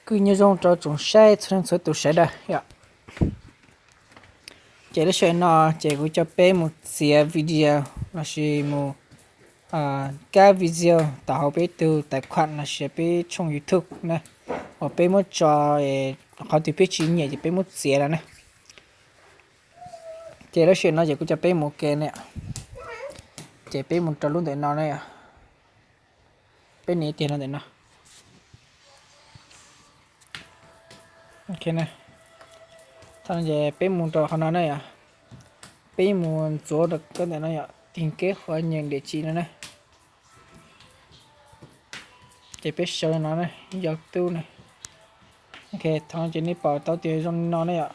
Kuj nyob zoo rau tsoom saib txhua leej txhua tus sawv daws yom. Ces lub sij hawm no ces kuv coj peb mus txiav video lossis mus kab video tau hauv peb tug tais khuam lossis peb tshooj YouTube na, uas peb muab tso, qhov twg peb tsis nyiam ces peb muab txiav no na. Ces lub sij hawm no ces kuv coj peb mus ke na, ces peb mus rau lub ntawm no na yom. Peb nias tiag no ntawm no. Thaum no ces peb mus rau qhov no na yom, peb mus ntxuav rau kab ntawm no yom, tìm kiếm hoặc nhận địa chỉ no na. Ces peb sau no na, yog tub na. Ok, thaum no ces nej pom tau tias zoo li no na yom.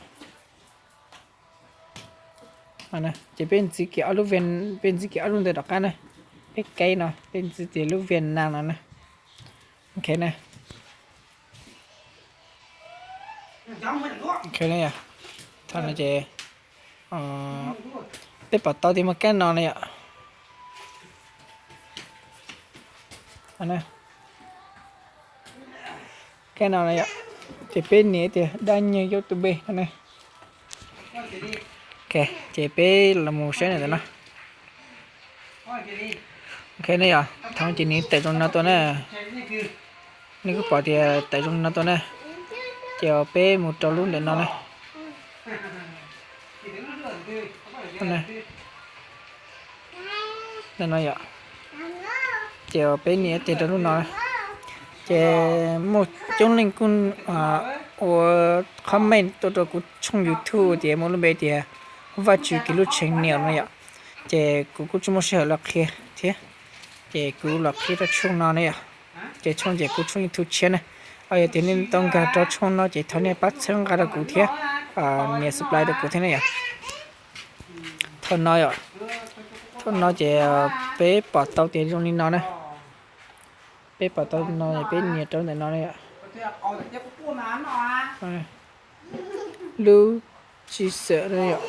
Ces peb ntxiv kiag ob lub, peb ntxiv kiag ob lub ntawd rov qab na. Peb keb no, peb ntxiv tias lub Việt Nam no na. Ok na. Thaum no ces peb pom tau tias muaj kab no na yom. Kab no na yom, ces peb nias tias đăng nhập YouTube no na. Ok, ces peb los mus saib ntawm no. Ok ne yom, thaum ces nws tawm zoo no tuaj na. Nej kuj pom tias tawm zoo no tuaj na. Ces peb mus rau lub ntawm no na. Ntawm no yom. Ces peb nias tiag rau lub no. Ces muaj coob leej kuj ua comment tuaj rau kuv tshooj YouTube tias muaj lub npe tias Vaj Tswv Kiv Lub Channel no yom. Ces kuv kuj tsis muaj sij hawm los qhia thiab, ces kuv los qhia rau tshooj no ne yom. Ces tshooj ces kuv tshooj YouTube tshiab ne. Yog tias nej tau nkag rau tshooj no ces thov nej pab txhawb nqa rau kuv thiab, nias subscribe rau kuv thiab ne yom. Thaum no yom, thaum no ces peb pom tau tias zoo li no na. Peb pom tau no, peb nias rau ntawm no ne yom. Lub tsis xawm no yom,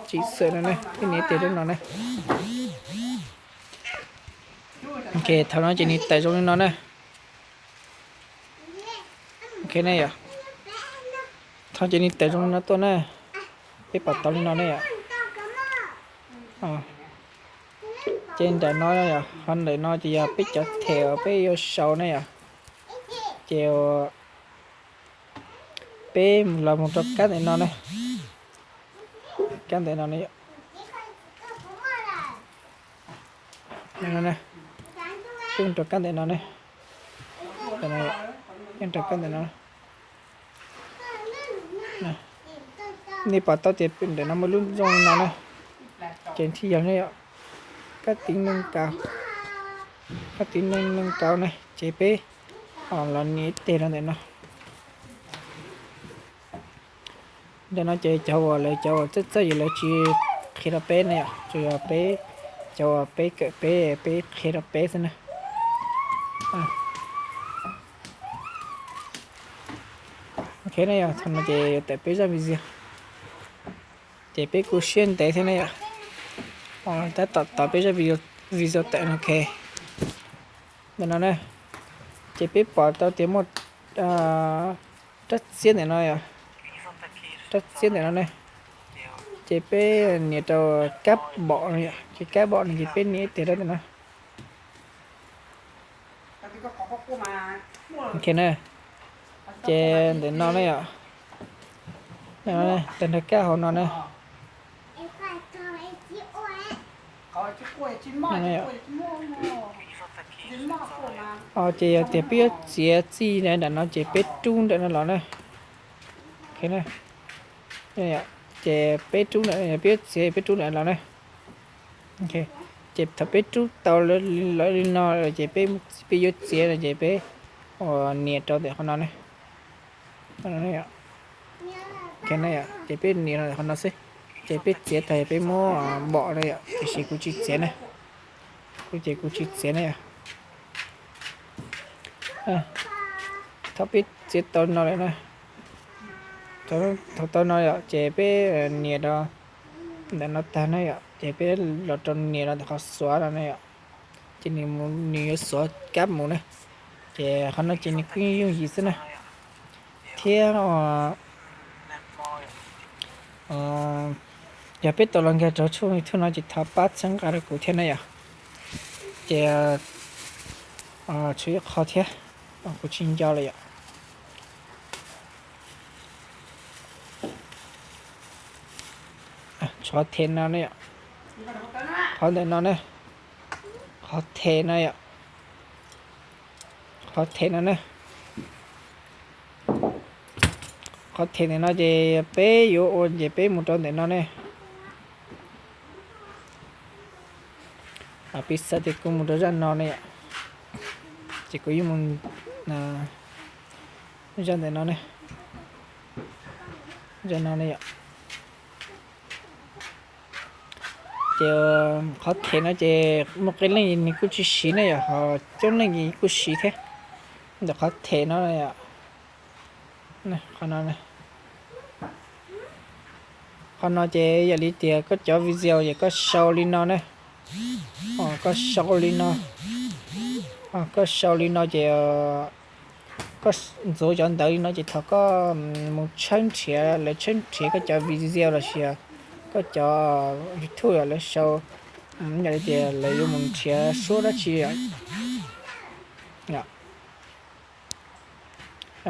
tsis xawm no ne, peb nias tiag rau no ne. Ok, thaum no ces nws tawm zoo li no na. Ok ne yom. Thaum ces nws tawm zoo li no tuaj na. Peb pom tau li no ne yom. Ces nram no yom, ho ntawm no ces yog peb cov them uas peb yuav sau ne yom. Ces peb los mus rau kab ntawm no na. Kab ntawm no ne yom. Peb mus rau kab ntawm no ne. Peb mus rau kab ntawm no. Nej pom tau tias ntawm no muaj lub zoo li no na. Ces thiaj yog ne yom, kab tiv neej kav, kab tiv neej neej kav ne, ces peb los nias ib teg rau ntawm no. Ntawm no ces cov uas lawv cov uas txawj txawj ces lawv tsis qhia rau peb ne yom, tsuas yog peb cov uas peb kawm peb, peb qhia rau peb xwb na. Ok ne yom, thaum no ces yuav tawm peb zaj video, ces peb kuj siab ntev thiab ne yom. Tab tom tos peb zaj video tawm no. Ok, ntawm no ne, ces peb pom tau tias muaj rab txiab ntawm no yom, rab txiab ntawm no ne. Ces peb nias rau kab bom no yom, ces kab bom no ces peb nias ib teg rau ntawm no. Ok na, ces ntawm no ne yom, tag nrho kab hauv no na. Ces yog tias peb yuav txiav txij nram no ces peb rub ntawm no los na. Ces peb rub ntawm, peb yuav txiav peb rub ntawm los na. Ces thaum peb rub tau lawm li no ces peb, peb yuav txiav no ces peb nias rau ntawm qhov no ne. Ces peb nias rau ntawm qhov no xwb, ces peb txiav tag peb muab npom na yom, tiam sis kuv tsis txiav na. Kuv ces kuv tsis txiav na yom. Thaum peb txiav tau no lawm na, thaum tau no yom ces peb nias rau ntawm no tag na yom, ces peb los rau nias rau ntawm qhov xuav no na yom. Ces nws yuav xuav kab mus na. Ces qhov no ces nws kuj yooj yim xwb na. thiab. Yog peb tau los nkag rau tshooj YouTube no ces thov pab txhawb nqa rau kuv thiab na yom. Ces tshuav ib qho thiab, kuv tsis nco lawm yom. Qhov them no ne yom, qhov ntawm no ne, qhov them no yom, qhov them no ne. Qhov them ntawm no ces peb yuav ua ces peb mus rau ntawm no ne. Piv xws tias kuv mus rau zaj no ne yom, ces kuv yuav mus zaj ntawm no ne, zaj no ne yom. Ces qhov them no ces muaj qee leej nws kuj tsis siv ne yom, ho coob leej kuj siv thiab. Ntawm qhov them no, qhov no, qhov no ces yog li tias koj cov video ces koj sau li no ne, koj sau li no, koj sau li no ces koj ntxuav cov ntawv li no ces thaum koj mus tshawb nrhiav, lawv tshawb nrhiav koj cov video lossis koj cov YouTube lawv sau, yog li tias lawv yuav mus nrhiav suab dab tsi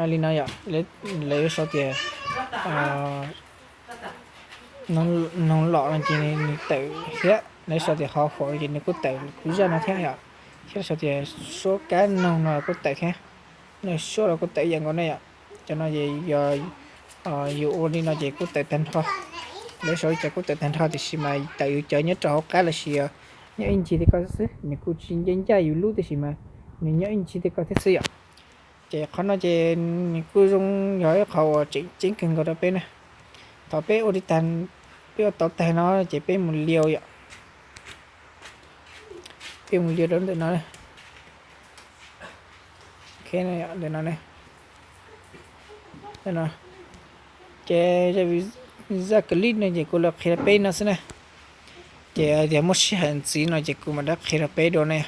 li no yom, lawv yuav sau tias noog lom no ces nws tawm thiab, lawv sau tias hov huam ces nws kuj tawm kuv zaj no thiab yom, thiab lawv sau tias suab kab noog no kuj tawm thiab, suab los kuj tawm ib yam nkaus ne yom. Cov no ces yog yus ua li no ces kuj tawm tag nrho. Lawv sau li cas kuj tawm tag nrho tiam sis mas tawm yus cov nyob rau hauv qab lossis nyob ib ncig tej ko xwb, nws kuj tsis ncaj ncaj yus lub tiam sis mas nws nyob ib ncig tej ko thiab xwb yom. Ces qhov no ces nws kuj zoo yog ib qhov uas tseem ceeb kawg nkaus rau peb na. Thaum peb ua li tag, peb ua tau tag no ces peb mus liu yom. Peb mus liu rau ntawm no, ntawm no, ces zaj clip no ces kuv los qhia rau peb no xwb na. Ces tias muaj sij hawm ntxiv no ces kuv mam rov qhia rau peb dua ne.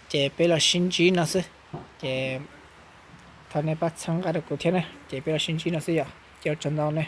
Ces peb los sib ntsib no xwb. Ces thov nej pab txhawb nqa rau kuv thiab na, ces peb los sib ntsib no xwb yom. Ces ua tsaug ntau ne.